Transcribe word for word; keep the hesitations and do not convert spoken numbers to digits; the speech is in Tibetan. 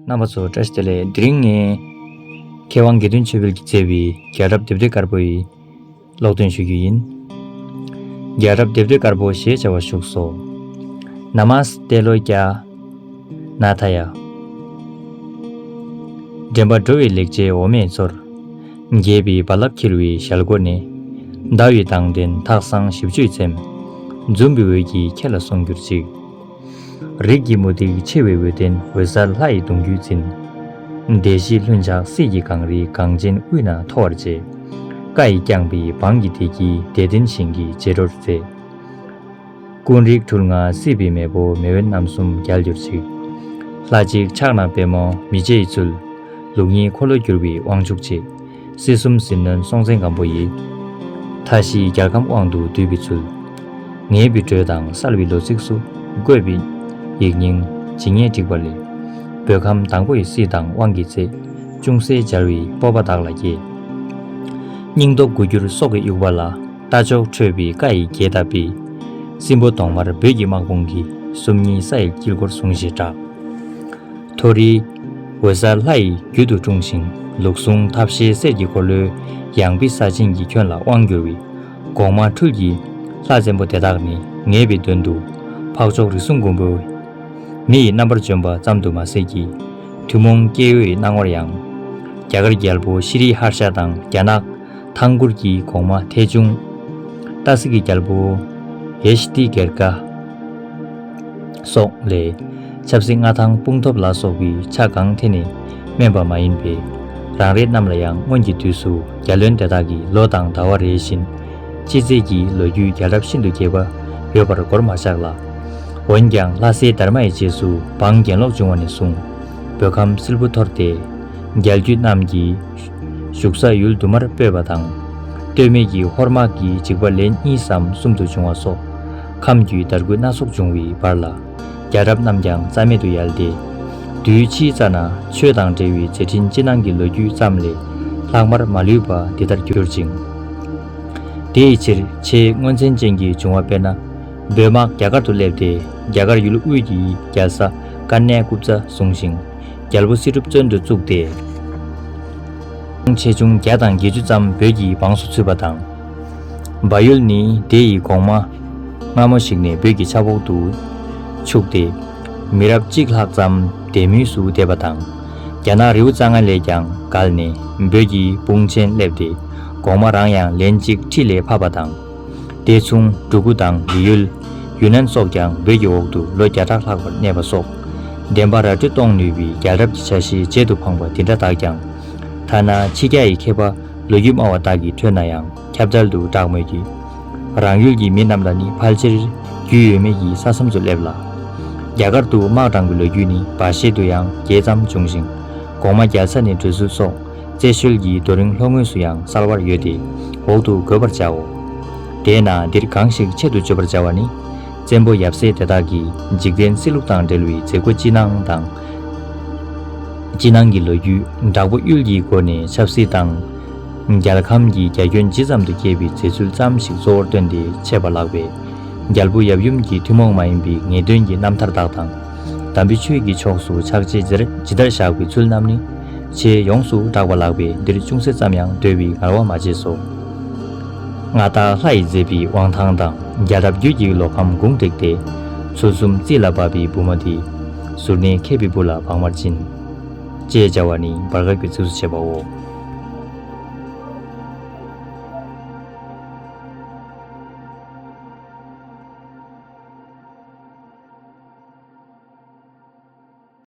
རྣམ་པ་ཚོ་བཀྲ་ཤིས་བདེ་ལེགས། དེ་རིང་ངས་མཁས་དབང་དགེ་འདུན་ཆོས་འཕེལ་གྱིས་མཛད་པའི་རྒྱལ་རབས་སྡེ་བདུན་དཀར་པོ་ཡི་ཀློག་འདོན་ཞུ་རྒྱུ་ཡིན། རྒྱལ་རབས་སྡེ་བདུན་དཀར་པོ་ཞེས་བྱ་བ་བཞུགས་སོ། ན་མ་སྟེ་ལོ་ཀྱ་ན་ཐ་ཡ། འདྲེན་པ་འགྲོ་བའི་ལེགས་བྱས་འོ་མས་ཚོར། རྒྱས་པའི་རྦ་རླབས་འཁྱིལ་བའི་ཞལ་སྒོ་ནས། ཟླ་བའི་མདངས་ལྡན་ཐགས་བཟང་བཞི་བཅུའི་ཚེམས། འཛུམ་པའི་འོད་ཀྱིས་ཁྱེད་ལ་གསུང་གྱུར་ཅིག། རིགས་ཀྱི་མུ་ཏིག་ཆེ་བའི་འོད་ལྡན་འོད་གསལ་ལྷ་ཡི་གདུང་རྒྱུད་འཛིན། སྡེ་བཞི་ལྷུན་ཆགས་སྲིད་ཀྱི་གངས་རིའི་གངས་ཅན་དབུས་ན་མཐོ་བར་བྱེད། བཀའ་ཡིས་བསྐྱངས་པའི་འབངས་ཀྱི་བདེ་སྐྱིད་བདེ་ལྡན་ཞིང་གི་རྗེས་འགྲོར་མཛད། ཀུན་རིག་འཁྲུལ་ངག་སྲིད་པའི་མེས་པོ་མེས་དབོན་རྣམ་གསུམ་རྒྱལ་གྱུར་ཅིག། ལྷ་གཅིག་ཕྱག་ན་པདྨོ་མི་མཇེད་ཡི་ཚུལ། ལུགས་གཉིས་འཁོར་ལོ་བསྒྱུར་བའི་དབང་ཕྱུག་ཆེ། སྲིད་གསུམ་ཟིལ་གནོན་སྲོང་བཙན་སྒམ་པོ་ཡི། མཐའ་བཞིའི་རྒྱལ་ཁམས་དབང་དུ་བསྡུས་པའི་ཚུལ། ངེས་པའི་འགྲོས་དང་གསལ་བའི་ལོ་ཚིགས་སུ། བཀོད་པའི་ཡིག་རྙིང་ཇི་སྙེད་བསྒྲིགས་པ་ལས། བོད་ཁམས་དང་པོ་ཡི་སྲིད་དང་དབང་གི་ཚེ། ཅུང་ཟད་སྦྱར་བའི་སྤོབས་པ་བདག་ལ་སྐྱེས། སྙིང་སྟོབས་དགུ་འགྱུར་སྲོག་གི་དབྱུག་པ་ལ། རྟ་མཆོག་ཁྲོས་པའི་བཀའ་ཡི་རྒྱས་བཏབ་པའི། སྲིན་པོ་གདོང་དམར་བོད་ཀྱི་དམག་དཔུང་གིས། སུམ་གཉིས་ས་ཡི་དཀྱིལ་འཁོར་བཟུང་ཞེས་གྲགས། མཐོ་རིས་འོད་གསལ་ལྷ་ཡི་རྒྱུད་དུ་འཁྲུངས་ཤིང་། ལུགས་ཟུང་ཐབས་ཤེས་གསེར་གྱི་འཁོར་ལོའི། ཡངས་པའི་ས་ཆེན་གྱི་ཁྱོན་ལ་དབང་བསྒྱུར་བའི། གོང་མ་འཕྲུལ་གྱི་ལྷ་བཙན་པོ་དེ་དག་ནི། ངེས་པའི་དོན་དུ་འཕགས་མཆོག་རིགས་གསུམ་མགོན་པོའི། མི་ཡི་རྣམ་པར་བྱོན་པ་ཙམ་དུ་མ་ཟད་ཀྱི། ཐུན་མོང་སྐྱེ་བོའི་སྣང་ངོར་ཡང་། རྒྱ་གར་རྒྱལ་པོ་ཤྲཱི་ཧར་ཤ་དང་རྒྱ་ནག་ཐང་གུར་གྱི་གོང་མ་ཐེ་ཆུང་། ཏ་སི་གི་རྒྱལ་པོ་ཡེ་ཤི་ཏི་གེར་ཀ་སོགས་ལས། ཆབ་སྲིད་མངའ་ཐང་སྤུངས་ཐོབ་ལ་སོགས་པའི་ཆ་གང་ཐད་ནས་དམན་པ་མ་ཡིན་པས། རང་རེ་རྣམས་ལ་ཡང་སྔོན་གྱི་དུས་སུ་རྒྱལ་བློན་དེ་དག་གི་ལོ་དང་ཟླ་བ་རེ་བཞིན། ཅི་མཛད་ཀྱི་ལོ་རྒྱུས་རྒྱལ་རབས་ཤིན་ཏུ་རྒྱས་པ་ཡོད་པར་མགོར་མ་བཞག་ལ། འོན་ཀྱང་ལྷ་སྲས་དར་མ་ཡི་རྗེས་སུ་འབངས་གྱེན་ལོག་བྱུང་བ་ནས་བཟུང་། བོད་ཁམས་སིལ་བུ་འཐོར་ཏེ། རྒྱལ་རྒྱུད་རྣམས་ཀྱི་བཞུགས་ས་ཡུལ་དུ་མར་སྤོས་པ་དང་། སྟོད་སྨད་ཀྱི་ཧོར་དམག་གི་འཇིགས་པ་ལན་གཉིས་སམ་གསུམ་དུ་བྱུང་བ་སོགས། ཁམས་ཀྱི་དར་རྒུད་སྣ་ཚོགས་བྱུང་བའི་བར་ལ། རྒྱལ་རབས་རྣམས་ཀྱང་རྩ་མེད་དུ་ཡལ་ཏེ། དུས་ཕྱིའི་རྩ་ན་ཆོས་དང་འབྲེལ་བའི་མཛད་འཕྲིན་སྤྱི་ནང་གི་ལོ་རྒྱུས་ཙམ་ལས་ལྷག་མར་མ་ལུས་པ་འདི་ལྟར་གྱུར་ཅིང་། དེ་ཡི་ཕྱིར་ཆེས་མངོན་མཚན་ཅན་གྱི་བྱུང་བ་དཔེར་ན། བོད་དམག་རྒྱ་གར་དུ་སླེབས་ཏེ། རྒྱ་གར་ཡུལ་དབུས་ཀྱི་རྒྱལ་ས་ཀར་ནེ་ཀུབ་ཙ་བཟུང་ཞིང་། རྒྱལ་པོ་སྲིད་སྒྲུབ་བཙོན་དུ་བཙུགས་ཏེ། ཆེ་ཆུང་བརྒྱ་དང་བརྒྱད་ཅུ་ཙམ་བོད་ཀྱི་འབངས་སུ་ཚུད་པ་དང་། བལ་ཡུལ་ནི་དེ་ཡི་གོང་མ་སྔ་མོ་ཞིག་ནས་བོད་ཀྱི་ཆབ་འོག་ཏུ་ཆུགས་ཏེ། མི་རབས་གཅིག་ལྷག་ཙམ་དེ་མུས་སུ་བསྡད་པ་དང་། རྒྱ་ནག་རི་བོ་རྩ་ལྔ་ལས་ཀྱང་བརྒལ་ནས་བོད་ཀྱི་དཔུང་ཆེན་སླེབས་ཏེ། གོང་མ་རང་ཡང་ལན་གཅིག་ཁྲིད་ལས་ཕབ་པ་དང་། དེ་མཚུངས་འབྲུ་གུ་དང་ལི་ཡུལ། ཡུན་ནན་སོགས་ཀྱང་བོད་ཀྱི་འོག་ཏུ་ལོ་བརྒྱ་ཕྲག་ལྷག་པར་གནས་པ་སོགས། བདེན་པ་ར་སྤྲོད་གཏོང་ནུས་པའི་རྒྱལ་རབས་ཀྱི་ཆ་ཤས་བརྗེད་དུ་ཕངས་པ་འདི་འདྲ་དག་ཀྱང་། ཐ་ན་ཕྱི་རྒྱལ་ཡི་མཁས་པ་ལོ་རྒྱུས་སྨྲ་བ་དག་གི་ཁྲོད་ན་ཡང་ཁྱབ་གདལ་དུ་གྲགས་མོད་ཀྱི། རང་ཡུལ་གྱི་མི་རྣམས་ལ་ནི་ཕལ་ཆེར་རྒྱུས་ཡོད་མེད་ཀྱི་ས་མཚམས་སུ་སླེབས་ལ། རྒྱ་གར་དུ་དམག་དྲངས་པའི་ལོ་རྒྱུས་ནི་འབའ་བཞེད་དུ་ཡང་རྒྱས་ཙམ་བྱུང་ཞིང་། གོང་མ་རྒྱལ་ས་ནས་བྲོས་ཚུལ་སོགས། རྩེ་ཤོད་ཀྱི་རྡོ་རིང་ལྷོ་ངོས་སུ་ཡང་གསལ་བར་ཡོད་དེ། འོག་ཏུ་འགོད་པར་བྱའོ། དེས་ན་འདིར་གང་ཞིག་ཆེད་དུ་བརྗོད་པར་བྱ་བ་ནི། བཙན་པོ་ཡབ་སྲས་དེ་དག་གིས་འཇིག་རྟེན་སྲིད་ལུགས་དང་འབྲེལ་བའི་མཛད་སྒོ་ཅི་གནང་དང་། ཅི་གནང་གི་ལོ་རྒྱུས་དྲག་པོ་གཡུལ་གྱི་སྒོ་ནས་ཆབ་སྲིད་དང་། རྒྱལ་ཁམས་ཀྱི་རྒྱ་ཁྱོན་ཇི་ཙམ་དུ་སྐྱེས་པའི་མཛད་ཚུལ་ཙམ་ཞིག་གཙོ་བོར་བཏོན་ཏེ་འཆད་པ་ལགས་པས། རྒྱལ་པོ་ཡབ་ཡུམ་གྱི་ཐུན་མོང་མ་ཡིན་པའི་ངེས་དོན་གྱི་རྣམ་ཐར་དག་དང་། དམ་པའི་ཆོས་ཀྱི་ཕྱོགས་སུ་ཕྱག་རྗེས་ཇི་ལྟར་ཇི་ལྟར་བཞག་པའི་ཚུལ་རྣམས་ནི། ཆེས་ཡོངས་སུ་གྲགས་པ་ལགས་པས་འདིར་ཅུང་ཟད་ཙམ་ཡང་འདོད་པའི་ངལ་བ་མ་བྱས་སོ། མངའ་བདག་ལྷ་ཡིས་མཛད་པའི་དབང་ཐང་དང་རྒྱལ་རབས་རྒྱུད་ཀྱི་ལོ་ཁམས་དགུང་བསྒྲིགས་ཏེ། ཚུལ་གསུམ་རྩིས་ལ་བབས་པའི་བུ་མོ་དེ། ཟུར་གནས་མཁས་པའི་བུ་ལ་བག་མར་སྦྱིན། ཅེས་བྱ་བ་ནི་བར་སྐབས་ཀྱི་ཚིགས་སུ་བཅད་པའོ།